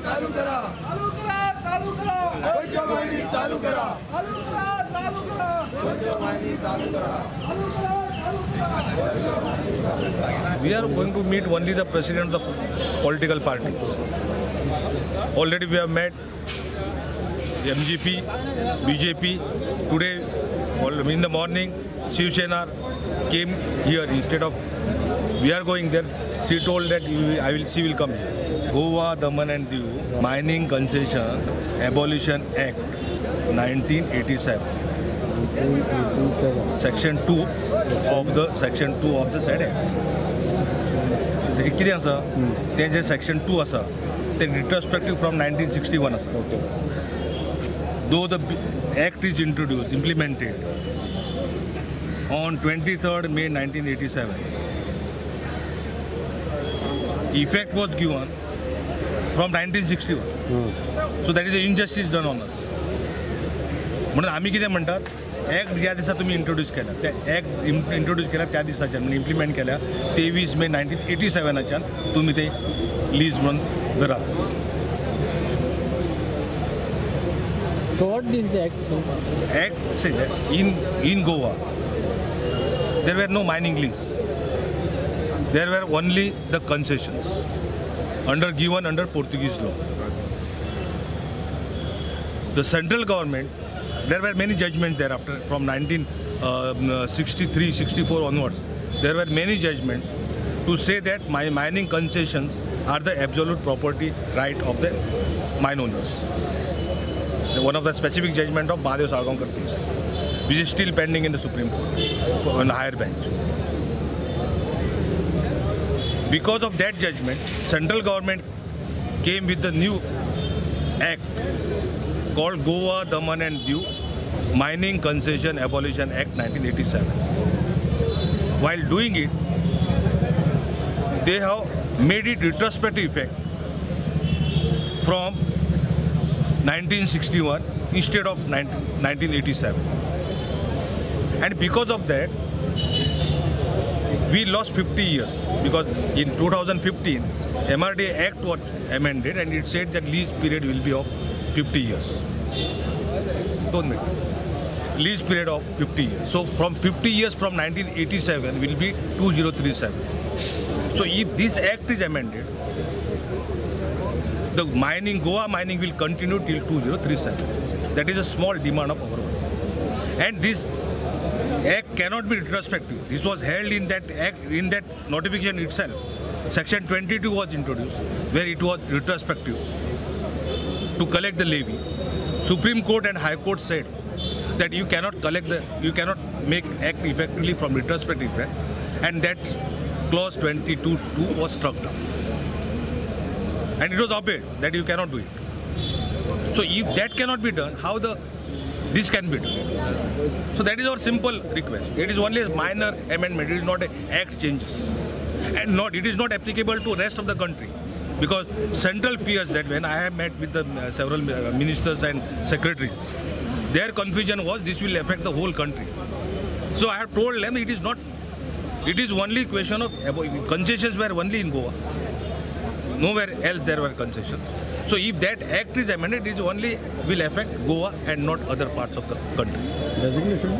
चालू करा, चालू करा, चालू करा, गोंयच्या मायनी चालू करा, चालू करा, चालू करा, गोंयच्या मायनी चालू करा, चालू करा, चालू करा. We are going to meet only the president of the political parties. Already we have met MGP, BJP. Today in the morning, Shiv Sena came here instead of we are going there. She told that she will come here. Goa, Daman and Diu Mining Concession Abolition Act 1987. Section 2 of the said act. कितें आसा तें जे section 2 आसा तें retrospective from 1961 आसा. Though the act is introduced, implemented on 23rd May 1987, effect was given from 1961. So that is an injustice done on us. म्हणून आमी कितें म्हणटात, एक्ट ज्या दिसा तुमी इंट्रोड्यूस केला त्या एक्ट इंट्रोड्यूस केला त्या दिसाच्यान म्हणजे इम्प्लिमेंट केल्या 23 मे 1987च्यान तुमी ते लीज म्हणून धरात. So what is the act say? Act says that in Goa there were no mining lease. There were only the concessions given under Portuguese law. The central government, there were many judgments thereafter from 1963, 64 onwards. There were many judgments to say that my mining concessions are the absolute property right of the mine owners. One of the specific judgment of Mahadev Salgaonkar case, which is still pending in the Supreme Court on the higher bench. Because of that judgment, central government came with the new act called Goa, Daman and Diu Mining Concession Abolition Act 1987. While doing it, they have made it retrospective effect from 1961 instead of 1987. And because of that, we lost 50 years, because in 2015, MRDA Act was amended and it said that lease period will be of 50 years. Don't make it. Lease period of 50 years. So from 50 years from 1987 will be 2037. So if this act is amended, the mining, Goa mining will continue till 2037. That is a small demand of our work. And this act cannot be retrospective. This was held in that act, in that notification itself. Section 22 was introduced, where it was retrospective to collect the levy. Supreme Court and High Court said that you cannot collect the, you cannot make act effectively from retrospective effect, and that clause 22(2) was struck down. And it was obeyed that you cannot do it. So if that cannot be done, how the this can be done? So that is our simple request. It is only a minor amendment. It is not an act changes. And not, it is not applicable to rest of the country. Because central fears that when I have met with the several ministers and secretaries, their confusion was this will affect the whole country. So I have told them it is not, it is only question of concessions were only in Goa. Nowhere else there were concessions. So if that act is amended, it only will affect Goa and not other parts of the country. Designation?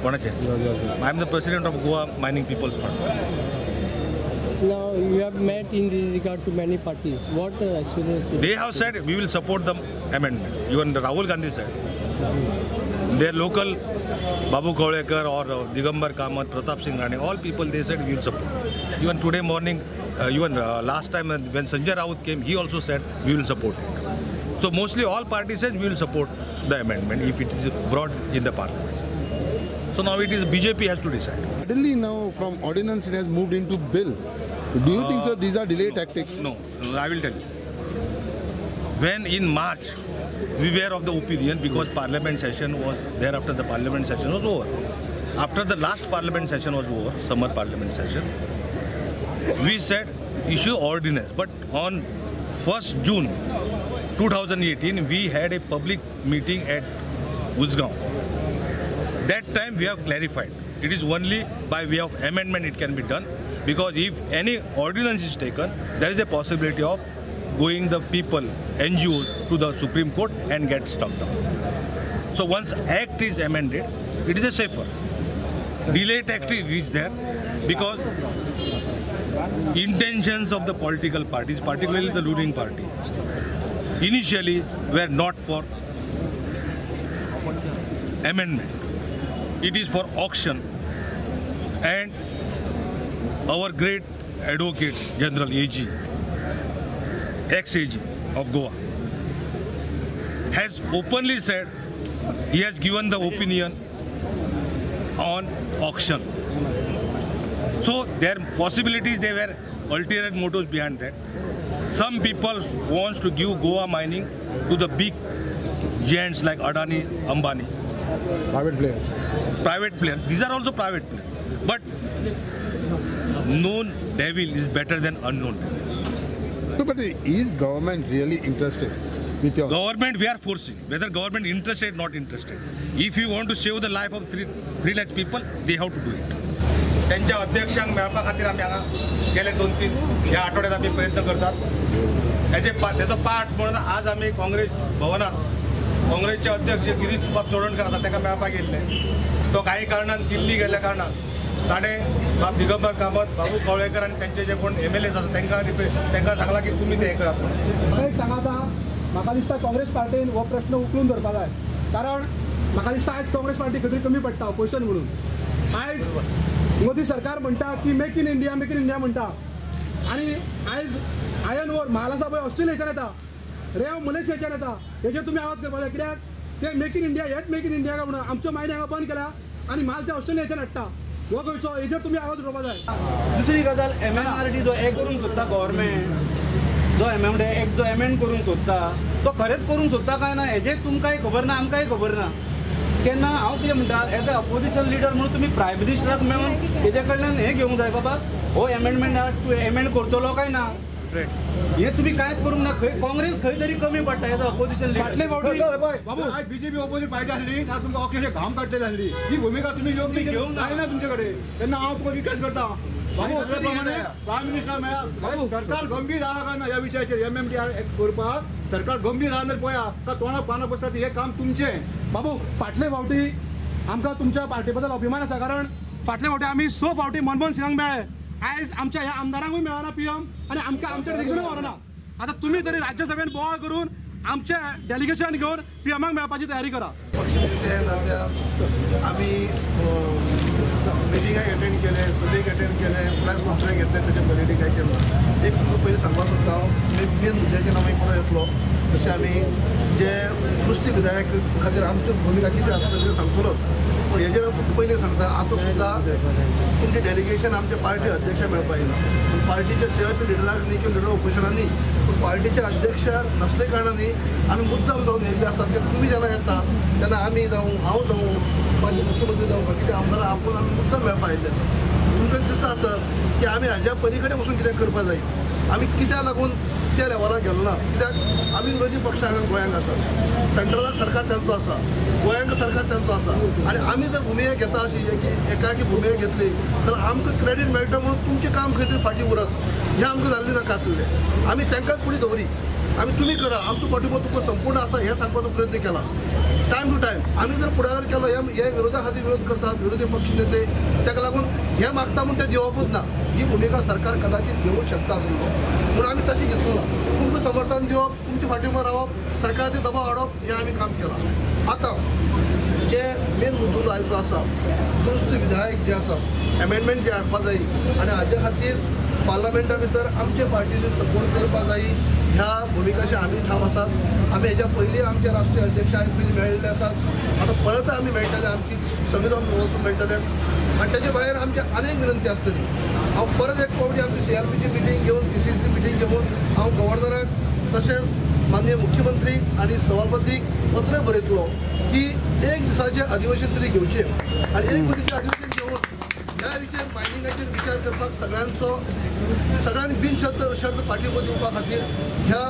I am the president of Goa Mining People's Front. Now you have met in regard to many parties. What assurance? They have said we will support the amendment. Even Rahul Gandhi said. Their local Babu Kavlekar or Digambar Kamath, Pratap Singh Rane, all people they said we will support. Even today morning, even last time when Sanjay Raut came, he also said we will support it. So mostly all parties said we will support the amendment if it is brought in the parliament. So now it is BJP has to decide. Suddenly now from ordinance it has moved into bill. Do you think so these are delay tactics? No, I will tell you. When in March we were of the opinion, because parliament session was thereafter, the parliament session was over. After the last parliament session was over, summer parliament session, we said issue ordinance. But on 1st June 2018, we had a public meeting at Usgaon. That time we have clarified. It is only by way of amendment it can be done, because if any ordinance is taken, there is a possibility of going the people, NGOs to the Supreme Court and get stopped down. So once act is amended, it is a safer. Delay tactic is there because intentions of the political parties, particularly the ruling party, initially were not for amendment. It is for auction, and our great advocate General AG, ex-AG of Goa, has openly said he has given the opinion on auction. So there are possibilities, there were ulterior motives behind that. Some people want to give Goa mining to the big giants like Adani, Ambani. Private players. Private players. These are also private players. But known devil is better than unknown devils. No, but is government really interested? With your government, we are forcing. Whether government interested or not interested. If you want to save the life of 3 lakh people, they have to do it. त्यांच्या अध्यक्षांक मेळपा खातीर आमी हांगा गेले 2-3 ह्या आठवड्यात आमी प्रयत्न करतात. तेजो पार्ट म्हणून आज आमी काँग्रेस भवनात काँग्रेसचे अध्यक्ष गिरीश बाब चोडणकर आसा ताका मेळपाक येयल्ले. तो काही कारणान दिल्ली गेल्ल्या कारणान ताणें बाब दिगंबर कामत, बाबू कवळेकर आनी तेंचे जे कोण MLAs आसा तांकां सांगलां की तुमी तें हें करात. म्हाका एक सांगा, म्हाका दिसता काँग्रेस पार्टीन हो प्रश्न उखलून धरपाक जाय, कारण म्हाका दिसता आयज काँग्रेस पार्टी खंय तरी कमी पडटा ऑपोजिशन म्हणून. आयज मोदी सरकार म्हणटा की make in India, make in India म्हणटा, आनी आयज आयर्न ओर म्हाल आसा पळय ऑस्ट्रेलियेच्यान येता, रेंव मलेशियाच्यान येता, हेजेर तुमी आवाज करपाक जाय. कित्याक ते मेक इन इंडिया हेच मेक इन इंडिया काय म्हणून आमच्यो मायनी हांगा बंद केल्या आनी म्हाल ते ऑस्ट्रेलियेच्यान हाडटा, हो खंयचो, हेजेर तुमी आवाज उठोवपाक जाय. दुसरी गजाल, MMRD जो एक करूंक सोदता गव्हर्मेंट, जो MMD act जो एमेंड करूंक सोदता तो खरेंच करूंक सोदता काय ना हेजें तुमकांय खबर ना, आमकांय खबर ना. तेन्ना हांव कितें म्हणटा, एज अ ऑपोजिशन लिडर म्हणून तुमी प्रायम मिनिस्टराक मेळून तेजे कडल्यान हें घेवंक जाय, बाबा हो एमेंडमेंट तूं एमेंड करतलो काय ना, हे तुमी कांयच करूंक ना. खंय काँग्रेस खंय तरी कमी पडटा एज अ ऑपोजिशन लिडर. फाटले फावटी बाबू आज बीजेपी ऑपोजिट पार्टी आसली ना तुमकां अक्षरशः घाम काडटली आसली. ही भुमिका तुमी योग्य घेवंक जायना तुमचे कडेन. तेन्ना हांव तुका रिक्वेस्ट करता, प्रायम मिनिस्टर मेळ्ळा, सरकार गंभीर आहा काय ना ह्या विशयाचेर, MMDR करपाक सरकार गंभीर आहा जाल्यार पळया का तोंडाक पानां बसता, हें काम तुमचें. बाबू फाटले फावटी आमकां तुमच्या पार्टी बद्दल अभिमान आसा, कारण फाटले फावटी आमी 6 फावटी मनमोहन सिंगाक मेळ्ळे, आयज आमच्या ह्या आमदारांकूय मेळना PM आनी आमकां आमचें डेलिगेशनूय व्हरना. आतां तुमी तरी राज्यसभेन बोवाळ करून आमचें डेलिगेशन घेवन PMाक मेळपाची तयारी करा. पक्षनेते आमी मिटिंगाक एटेंड केले, सभेक एटेंड केले, प्रेस कॉन्फरन्स घेतले, तेजे पयलीं काय केलें. एक तुमकां पयलीं सांगपाक सोदता हांव, मेन मुद्द्याचेर आमी परत येतलो. तशें आमी जे दुरुस्ती विधायक खातीर आमच्यो भुमिका कितें आसा तें सांगतलोच, पूण हेजेर हांव पयलीं सांगता, आतां सुद्दां तुमचें डेलिगेशन आमच्या पार्टी अध्यक्ष मेळपाक येयला, पूण पार्टीच्या CRP लिडराक न्ही किंवा लिडर ऑपोजिशनाक न्ही, पूण पार्टीचे अध्यक्ष नासले कारणान आमी मुद्दाम जावन येयल्ले आसात की तुमी जेन्ना येता तेन्ना आमी जावं, हांव जावं, मागीर मुख्यमंत्री जावं, बाकीचे आमदारां आपोवन आमी मुद्दाम मेळपाक आयिल्ले आसा. तुमकां दिसता आसत की आमी हाज्या पली कडेन वचून कितें करपाक जाय, आमी कित्याक लागून त्या लेवलाक गेलो ना, कित्याक आमी विरोधी पक्ष हांगा गोंयांक आसा, सेंट्रलाक सरकार तेंचो आसा, गोंयांक सरकार तेंचो आसा, आनी आमी जर भुमिका घेता अशी एकाकी भुमिका घेतली जाल्यार आमकां क्रेडीट मेळटा म्हणून तुमचें काम खंय तरी फाटीं उरत हें आमकां जाल्लें नाका आसलें. आमी तांकांच फुडें दवरी, आमी तुमी करा, आमचो पाठिंबो तुमकां संपूर्ण आसा हें सांगपाचो प्रयत्न केला. टायम टू टायम आमी जर फुडाकार केलो, हे विरोधा खातीर विरोध करतात विरोधी पक्ष नेते, ताका लागून हें मागता म्हूण तें दिवपूच ना, ही भुमिका सरकार कदाचित घेवंक शकता आसलो म्हूण आमी तशी घेतलो ना. तुमकां समर्थन दिवप, तुमचे फाटीं रावप, सरकाराचेर दबाव हाडप हें आमी काम केलां. आतां जे मेन मुद्दो जो आयचो आसा, दुरुस्ती विधायक जे आसा, एमेंडमेंट जे हाडपा जाय आनी हाजे खातीर पार्लमेंटा भितर आमचे पार्टीन सपोर्ट करपा जाय, ह्या भुमिकाचे आमी ठाम आसात. आमी हेज्या पयलीं आमचे राष्ट्रीय अध्यक्ष पयलीं मेळिल्ले आसात, आतां परत आमी मेळटले, आमची संविधान वचून मेळटले आनी तेजे भायर आमची आनीक विनंती आसतली. हांव परत एक फावटी आमची CRPची मिटींग घेवन, PCC meeting घेवन हांव गव्हर्नराक तशेंच माननीय मुख्यमंत्री आनी सभापतीक पत्र बरयतलो की एक दिसाचें अधिवेशन तरी घेवचें आनी एक दिसाचें अधिवेशन घेवन ह्या विशय मायनिंगाचेर विचार करपाक सगळ्यांचो सगळ्यांनी बिन शर्त पाठिंबो दिवपा खातीर ह्या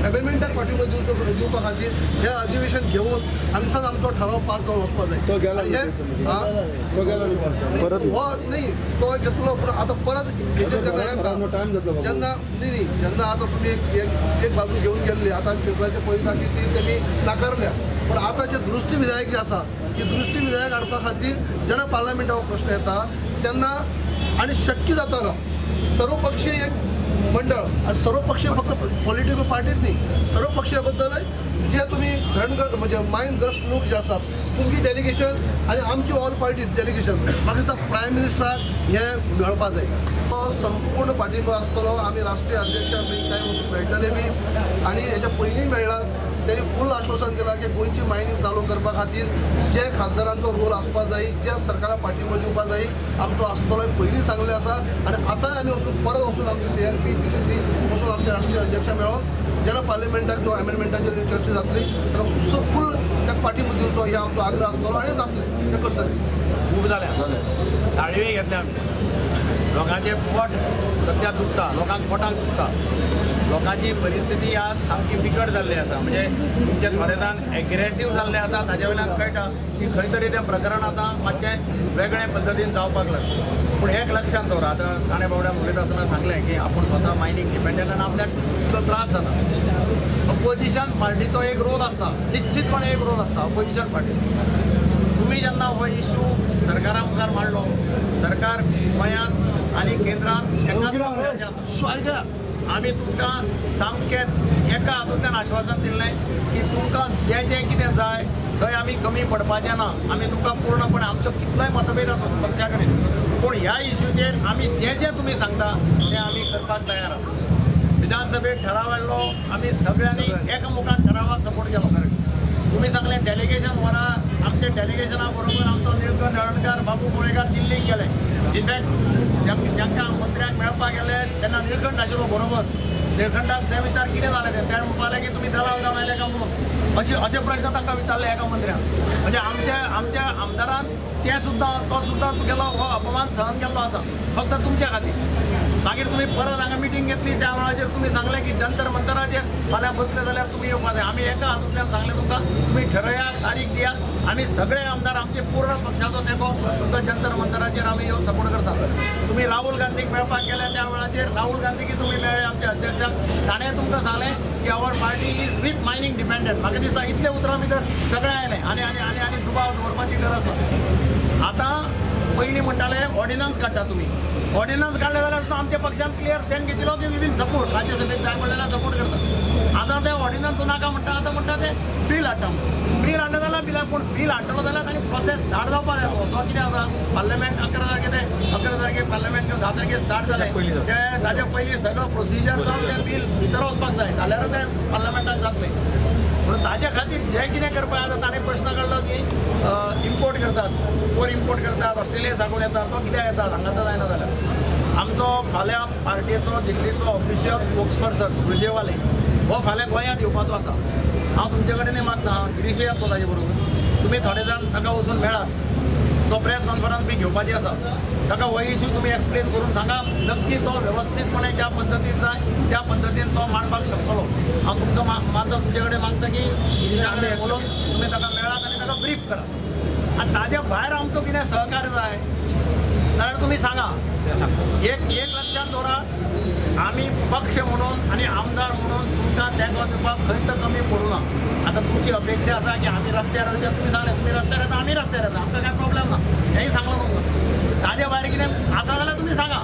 अमेंडमेंटाक पाठिंबो दिवपा खातीर ह्या अधिवेशन घेवन हांगसान आमचो ठराव पास जावन वचपाक जाय. तो गेला तो गेला हो न्ही तो घेतलो पूण आतां परत जेन्ना न्ही न्ही जेन्ना आतां तुमी एक बाजू घेवन गेल्ली आतां पेपराचे पळयता की ती तेमी नाकारल्या पूण आतां जे दुरुस्ती विधायक जे आसा ती दुरुस्ती विधायक हाडपा खातीर जेन्ना पार्लमेंटा हो प्रश्न येता तेन्ना आनी शक्य जाताना सर्वपक्षीय एक मंडळ आनी सर्वपक्षीय फक्त पॉलिटिकल पार्टीच न्ही सर्वपक्षीय बद्दल जे तुमी धरण म्हणजे मायनग्रस्त लोक जे आसात तुमची डेलिगेशन आनी आमची ऑल पार्टी डेलिगेशन म्हाका दिसता प्रायम मिनिस्टराक हें मेळपा जाय. तो संपूर्ण पाठिंबो आसतलो. आमी राष्ट्रीय अध्यक्ष बी कांय वचून मेळटले बी आनी हेच्या पयलीं मेळ्ळा तेणी फूल आश्वासन दिलां की गोंयची मायनींग चालू करपा खातीर जे खासदारांचो रोल आसपा जाय जे सरकाराक पाठिंबो दिवपा जाय आमचो आसतलो पयलीं सांगलें आसा आनी आतांय आमी वचून परत वचून आमची CLP PCC वचून आमचे राष्ट्रीय अध्यक्ष मेळोन जेन्ना पार्लमेंटाक जो अमेंडमेंटाचेर चर्चा जातली तर फूल ताका पाठिंबो दिवचो हे आमचो आग्रह आसतलो आनी जातलें तें करतले. खूब जाल्या ताळयो घेतल्या आमचे लोकांचें पोट सद्या दुखता लोकांक पोटाक दुखता लोकांची परिस्थिती आज सामकी बिकट जाल्ली आसा. म्हणजे तुमचे थोडे जाण एग्रेसीव जाल्ले आसा ताजे वयल्यान कळटा की खंय तरी तें प्रकरण आतां मातशें वेगळे पद्दतीन जावपाक लागलें. पूण एक लक्षांत दवर आतां काणे बावड्यान उलयता आसतना सांगलें की आपूण स्वता मायनींग डिपेंडंट आनी आपल्याक इतलो त्रास जाता. अपोजिशन पार्टीचो एक रोल आसता निश्चितपणे एक रोल आसता अपोजिशन पार्टी. तुमी जेन्ना हो इशू सरकारा मुखार मांडलो सरकार गोंयांत आनी केंद्रांत एकाच पक्षाचें आसा. आमी तुमकां सामकें एका हातूंतल्यान आश्वासन दिल्लें की तुमकां जें जें कितें जाय थंय आमी कमी पडपाचें ना. आमी तुमकां पूर्णपणे आमचो कितलोय मतभेद आसूं पक्षा कडेन पूण ह्या इश्यूचेर आमी जें जें तुमी सांगता तें आमी करपाक तयार आसा. विधानसभेत ठराव हाडलो आमी सगळ्यांनी एकामुखान ठरावाक सपोर्ट केलो. तुमी सांगलें डेलिगेशन व्हरा आमच्या डेलिगेशना बरोबर आमचो निळकंठ हळर्णकार बाबू कोळेकार दिल्लीक गेले. इनफॅक्ट जांकां मंत्र्यांक मेळपाक गेले तेन्ना निळकंठ आशिल्लो बरोबर. निळकंठाक ते विचार कितें जालें तें तेणें म्हणपाक लागलें की तुमी दलाल जावन आयले काय म्हणून अशे अशे प्रश्न तांकां विचारले एका मंत्र्यान. म्हणजे आमच्या आमच्या आमदारान ते सुद्दां तो सुद्दां तुगेलो हो अपमान सहन केल्लो आसा फक्त तुमच्या खातीर. मागीर तुमी परत हांगा मिटींग घेतली त्या वेळाचेर तुमी सांगलें की जंतर मंतराचेर फाल्यां बसले जाल्यार तुमी येवपा जाय. आमी एका हातूंतल्यान सांगलें तुमकां तुमी ठरयात तारीख दियात आमी सगळे आमदार आमचे पूर्ण पक्षाचो तेंको तुमकां जंतर मंतराचेर आमी येवन सपोर्ट करता. तुमी राहुल गांधीक मेळपाक गेले त्या वेळाचेर राहुल गांधीक तुमी मेळ्ळे आमच्या अध्यक्षांक ताणें तुमकां सांगलें की our party is with mining dependent. म्हाका दिसता इतले उतरां भितर सगळें आयलें आनी आनी आनी आनी दुबाव दवरपाची गरज ना. आतां पयलीं म्हणटाले ऑर्डिनन्स काडटा तुमी ऑर्डिनन्स काडले जाल्यार सुद्दां आमच्या पक्षान क्लियर स्टँड घेतिल्लो की we will support राज्यसभेत जाय म्हणलें जाल्यार सपोर्ट करता. आतां ते ऑर्डिनन्स नाका म्हणटा आतां म्हणटा ते बील हाडटा बील हाडटा जाल्यार बिलाक पूण बील हाडटलो जाल्यार ताणी प्रोसेस स्टार्ट जावपाक जाय. तो कितें आसा पार्लमेंट 11 तारखे ते 11 तारखे पार्लमेंट 10 तारखे स्टार्ट जालें ते ताजे पयलीं सगळो प्रोसिजर जावन तें बील भितर वचपाक जाय जाल्यार तें पार्लमेंटाक जातलें. म्हणून ताजे खातीर जें कितें करपाक आसा ताणें प्रश्न काडलो की इम्पोर्ट करतात कोण इम्पोर्ट करतात ऑस्ट्रेलिया साकून येता तो कित्याक येता हांगासर जायना जाल्यार आमचो फाल्यां पार्टेचो दिल्लीचो ऑफिशियल स्पोक्सपर्सन सुरजेवाले हो फाल्यां गोंयांत येवपाचो आसा. हांव तुमचे कडेन मागता गिरीशय येतलो ताजे बरोबर तुमी थोडे जाण ताका वचून मेळात. तो प्रेस कॉन्फरन्स बी घेवपाची आसा ताका हो इशू तुमी एक्सप्लेन करून सांगा नक्की तो वेवस्थीतपणे ज्या पद्दतीन जाय त्या पद्दतीन तो मांडपाक शकतलो. हांव तुमकां मागता तुमचे कडेन मागता की गिरीशा कडेन उलोवन तुमी ताका मेळात आनी ताका ब्रीफ करात. आनी ताज्या भायर आमचो कितें सहकार्य जाय जाल्यार तुमी सांगा. एक एक लक्षांत दवरात आमी पक्ष म्हणून आनी आमदार म्हणून तुमकां तेंको दिवपाक खंयच कमी पडूं ना. आतां तुमची अपेक्षा आसा की आमी रस्त्यार वयता तुमी सांगलें तुमी रस्त्यार येता आमी रस्त्यार येता आमकां कांय प्रोब्लेम ना हेंय सांगलां तुमकां. ताज्या भायर कितें आसा जाल्यार तुमी सांगा.